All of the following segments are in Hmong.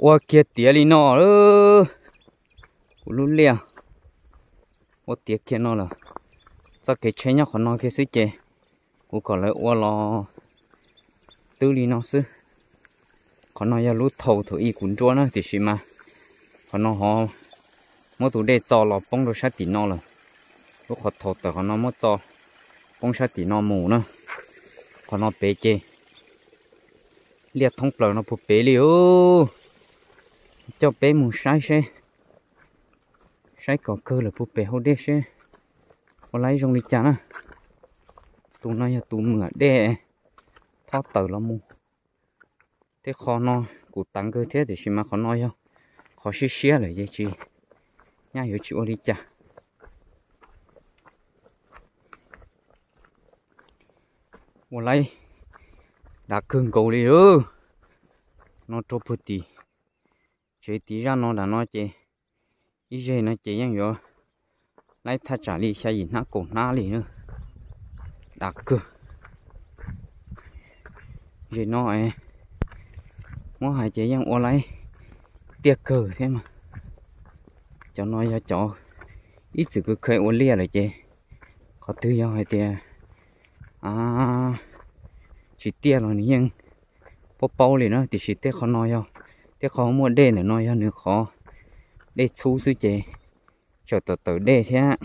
Ua kiag tiav li no, kuv lub liaj ua tiav kiag no lawm. Txoj kev tsheb nyob qhov no kiag xwb ces kuv kom lawv ua los twb li no xwb. Qhov no yog lub thau thaum ub kuv nruab na, tiam sis mas qhov no ho muab tus dej txo los poob rau sab tim no lawm. Lub qhov thau tawm qhov no muab txo poob sab tim no mus na. Qhov no pem ces liaj thoob plaws no puag pem li os. Coj peb mus saib seb, saib kom kawg lawm puag pem hauv dej seb ua laib zoo li cas na. Tus no yog tus muam dej thob tawm los mus. Tej qho no kuv tav kawg thiab, tiam sis mas qhov no yog qhov siab siab lawm ces tsis, nyaj yuav tsis ua li cas. Ua laib dav kawg nkaus li lawm. No rau puag tim tsev tim zaj no nram no ces ib zeg no ces yeej yuav laib thaj tsam li xya yim hnab kaum hnab li na. Dav kawg. Zeg no muab hais ces yeej ua laib tiaj kawg thiab mas. Cov no yog cov ib txwm kuv kheev ua liaj lawm ces qhov twg yog hais tias tsis tiaj los nws yeej paub paub li na, tiam sis tej qho no yog tej qho muaj dej ntawm no yog nws qhov dej txhub xwb ces tseem tawm tawm dej thiab.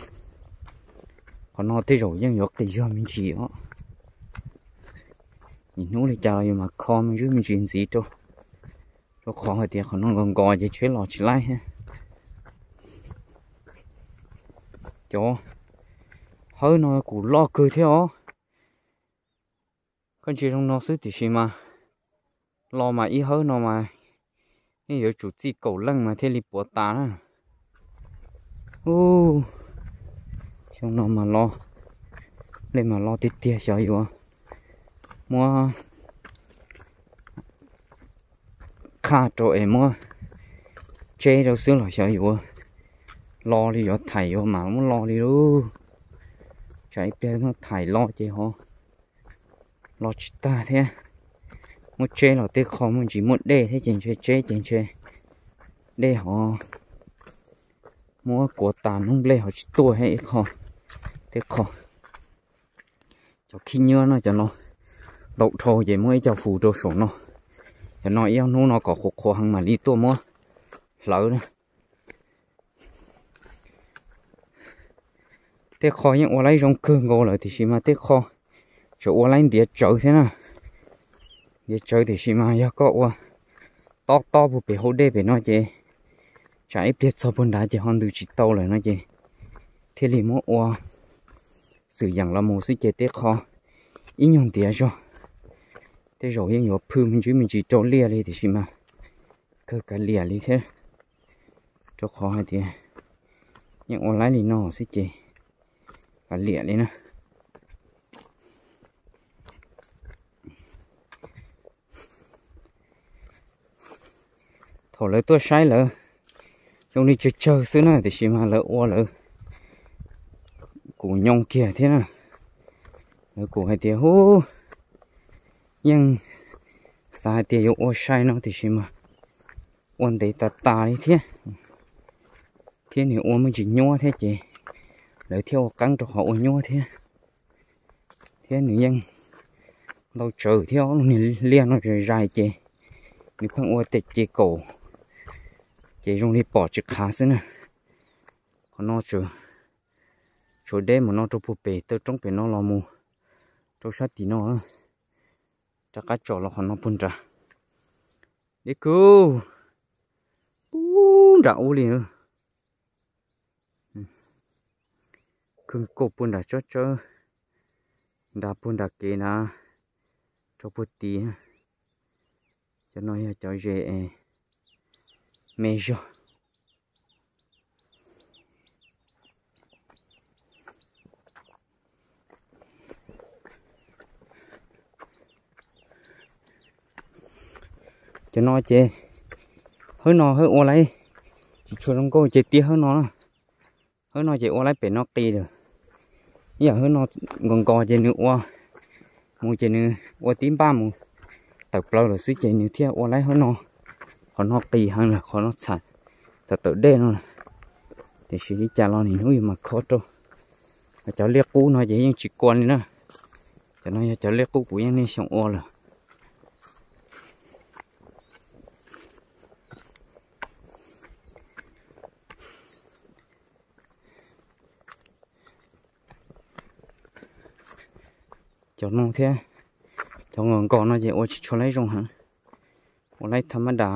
Qhov no tej zaum yeej yuav qis zog me ntsis os. Nim hnub li cas los yus mam kho me ntsis me ntsis ntxiv rau, rau qhov hais tias qhov no nkaus nkaus ces tsheb los tsis laib thiab. Cov hawb no kuj loj kawg thiab os. Koj ntsia zoo no xwb tiam sis mas los mas ib hawb no mas yeej yuav tsum txij kaum leej mas thiaj li puav tas na. Ub, xyoo no mas los, li mas los tiag tiag xyov yuav muab qhaj rau es muab tseb rau xwb los xyov yuav lo li yuav thaim yuav mam muab lo li lauj. Tsam ib pliag muab thaim lo ces ho lo tsis tag thiab. Muab tseb los tej qho muaj ntsis muaj dej thiab ces ntshe tseb ces ntshe dej ho muab kuav tas noob nplej ho tsis tuaj thiab ib qho. Tej qho cov khib nyiab no cov no ntau dhau ces muab ib co fus rau saum no. Cov no ib ob hnub no kom qhuav qhuav heev mam li tuaj muab hlawv na. Tej qho yeej ua laib zoo kawg nkaus lawm tiam sis mas tej qho tseem ua laib ntiav tsawv thiab na. Ntiav tsawv tiam sis mas yog koj ua tob tob puag pem hauv dej pem no ces tsam ib pliag txog puag nrad ces ho ntws tsis tau lawm no ces thiaj li muab ua xwm yeem los mus xwb ces tej qho ib nyuag ntiav zog. Tej zaum yeej yuav phwj me ntsis me ntsis rau liaj li tiam sis mas kawg kav liam li thiab, rau qhov hais tias yeej ua laib li no xwb ces kav liam li na. Thaum lawv tuaj saib lawv zoo li tsawg tsawg xwb na, tiam sis mas lawv ua lawv kuj nyoo kiag thiab na. Lawv kuj hais tias hu, yeej xav hais tias yuav ua sai no tiam sis mas ua ntev tas tas li thiab, thiab nws ua muaj ntsis nyuab thiab ces lawv thiaj ua qeeb rau qhov ua nyuab thiab. Thiab nws yeej ntau tsawv thiab, ob lub niag liaj no zais zais ces nws pheej ua tej ces kaum, ces zoo li pom tsis qhav xwb na. Qhov no tshuav deb mus no rau puag pem taw roob pem no los mus rau sab tim no, rov qab tsom los qhov no puag nrad. Deb kawg, puag nram ub li, khwj kauj puag nram tsob tsawb, nrad puag nram kev na, rau puag tid. Cov no yog cov zes es me zog. Cov no ces hawb no hawb ua laib tsis tshua zoo nkauj ces tiab hawb no na. Hawb no ces ua laib pem no qis lawm. Ib yam hawb no nkos nkos ces nws ua mus ces nws ua tib npaj mus tawm plaws lawm xwb ces nws thiaj ua laib hawb no. Qhov no qis heev lawm, qhov no txham tawm tawm dej no, tiam sis li cas los niaj hnub yus mas kho rau. Cov liaj qub no ces yeej tsis kua li na. Cov no yog cov liaj qub kuv yeej niaj xyoo ua lawm. Cov no thiab, cov nkos nkos no ces ua tsis tshua laib zoo heev, ua laib tham mab das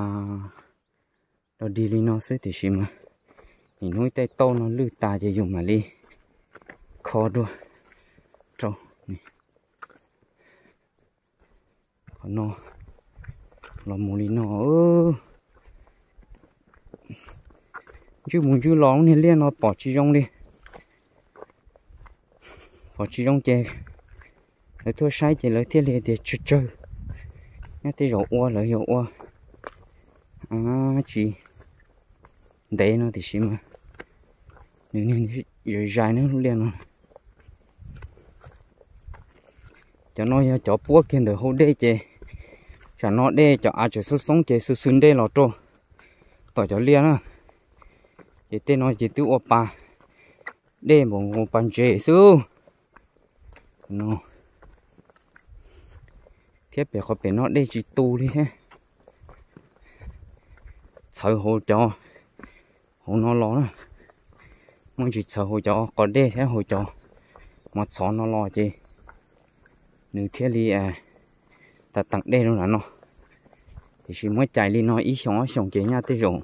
dog dig li no xwb tiam sis mas nim hnub tej tauj no lwj tas ces yus mam li kho dua rau. Qhov no los mus li no, ntswj mus ntswj los lub niag liaj no pom tsis zoo li. Pom tsis zoo ces lawv tuaj saib ces lawv thiaj li tias tsawg tsawg, nyob tej zaum ua lawv yuav ua tsis ntev no tiam sis mas nws niag zais zais na lub liaj no. Cov no yog cov puab kiag ntawm hauv dej ces tsam no dej cov av tseem xoob xoob ces xwb xwb dej los rau tom cov liaj na. Ces tej no ces twb ua pa dej npaum ua pa ntses xwb no, thiab pem qhov pem no dej tsis tu li thiab. Txhawv hauv cov, hauv no los na, muaj ntsis txhawv hauv cov qos dej thiab hauv cov mos txhov no los ces nws thiaj li tas teem dej rau nram no. Tiam sis muab cais li no ib xyoos ob xyoos ces nyaj tej zaum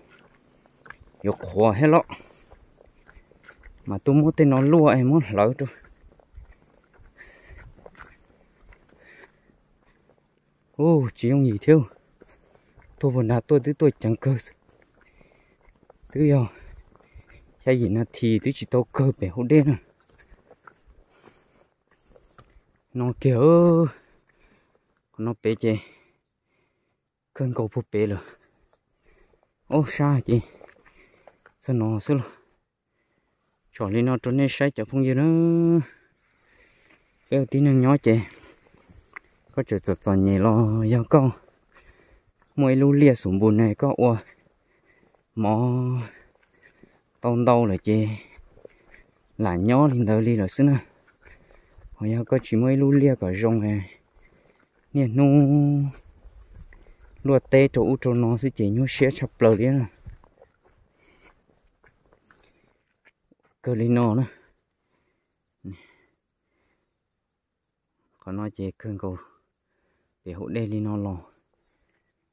yuav qhuav thiab los, mas tuaj muab tej no luaj es muab hlawv rau. Ub, tsis yooj yim thiab. Tuaj puag nrad tuaj twb tuaj ceev kawg xwb, twb yog xya yim nas this twb tsis tau kawg pem hauv dej na. No kiag, qhov no pem ces kawg nkaus puag pem lawm. Ob sab ces txog no xwb los. Tsom li no rau nej saib cov phooj ywg na. Peb ua tib neeg nyob ces koj tseem txom txom nyem los yog koj muaj ib lub liaj xum npus ne koj ua mov tau ntau lawm ces lam nyob li ntawd li lawm xwb na. Ho yog koj tsis muaj ib lub liaj kom zoo, niaj hnub luaj teb rau ub rau no xwb ces nyuaj siab tshaj plaws li na. Kawg li no na. Qhov no ces kawg nkaus pem hauv dej li no los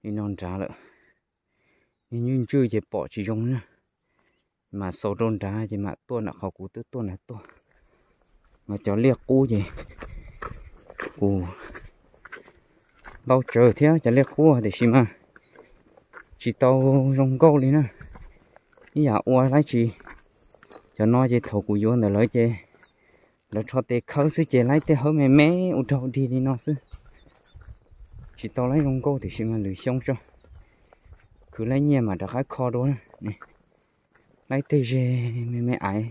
li no nrad lawm. Niag ntswj ntswj ces pom tsis zoo na. Mam xaus rau nrad ces mam tuaj nram qhov kuv twb tuaj nrad tuaj. Mas cov liaj qub ces kuv ntau tsawg thiab cov liaj qub tiam sis mas tsis tau zoo nkauj li na. Ib yam ua dab tsi, cov no ces thaum kuv yuav ntawm lawv ces lawv rho tes khawb xwb ces laib tej hawb me me ua rau dig li no xwb. Tsis tau laib zoo nkauj tiam sis mas lwm xyoo tso, khwv laib nyiaj mam rov qab kho dua. Laib tej ze me me aiv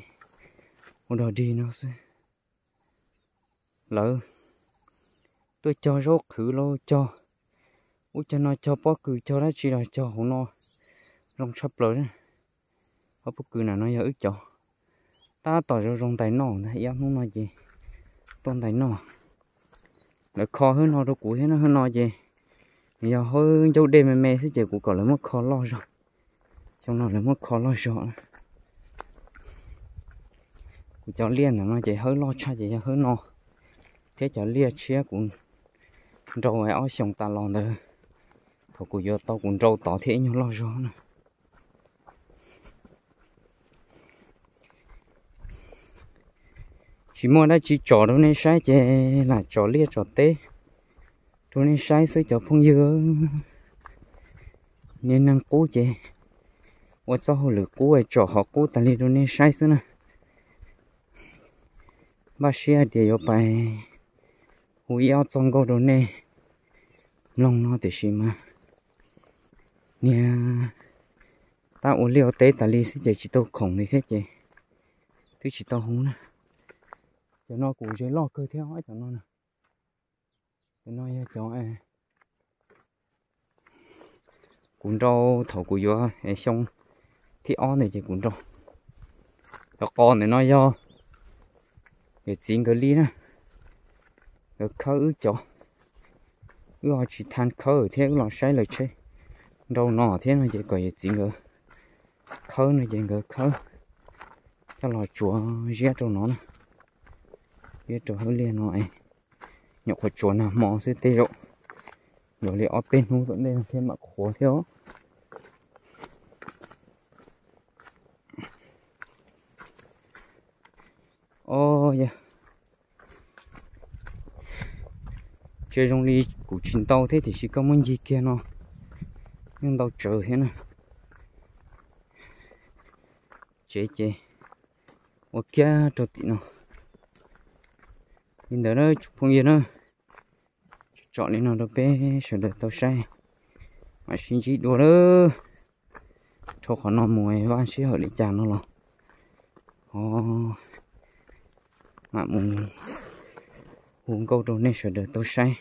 ua dog dig no xwb. Lawv tuaj cog zaub qhwv los cog, ub cog no cog pob kws cog dab tsi los cog hauv no zoo tshaj plaws. Ob pob kws na no yog wb cov, tab tom zoo zoo ntais noj ntag, ib ob hnub no ces tuaj ntais noj. Lawv kho hawb no rau kuv thiab, hawb no ces yog hawb ncauj dej me me xwb ces kuv kom lawv muab kho loj zog. Xyoo no lawv muab kho loj zog. Kuv cov liaj ntawm no ces hawb loj tshaj ces yog hawb no thiab cov liaj tshiab kuv nrau ob xyoos tas los ntawd, thaum kuv yuav tau kuv nrau tod thiab ib nyuag loj zog na. Tsis muaj dab tsi tsom rau nej saib ces lam tsom liaj tsom teb rau nej saib xwb cov phooj ywg. Niag neeg qub ces ua txoj hauj lwm qub tsom qhov qub tas li rau nej saib xwb na. Npaj siab hais tias yuav pais hu ib ob txoj nkauj rau nej mloog no tiam sis mas niag tab ua liaj ua teb tas li xwb ces tsis tau khoom li thiab ces twb tsis tau hu na. Cov no kuv ze loj kawg thiab cov no. Cov no yog cov Kuv nrau thaum kuv yuav xyoo thib ob ntawd ces kuv nrau. Cov qos ntawm no yog yawm txiv nkawd li na, nkawd khawb wb cov, wb ho tsis tha khawb thiab, wb los saib lawv tsheb nrau no thiab no ces kom yawm txiv nkawd khawb no ces nkawd khawb coj los tsuav ziab rau no na, ziab rau hauv liaj no, nyuam qhuav tsuav nag hmo xwb, tej zaum yuav li ob peb hnub tom ntej no thiab mam qhuav thiab os. Os, yog tsev zoo li kuv tsis ntau thiab tiam sis koj muab ncig kiag no yeej ntau tsawv thiab na. Tsev ces ua kiag rau tim no. Li ntawd na tsoom phooj ywg na, tsom li no rau peb sawv daws tau saib, mam sib ntsib dua lawm. Dhau qhov no mus vaj sij hawm li cas no los ho mam mus hu nkauj rau nej sawv daws tau saib.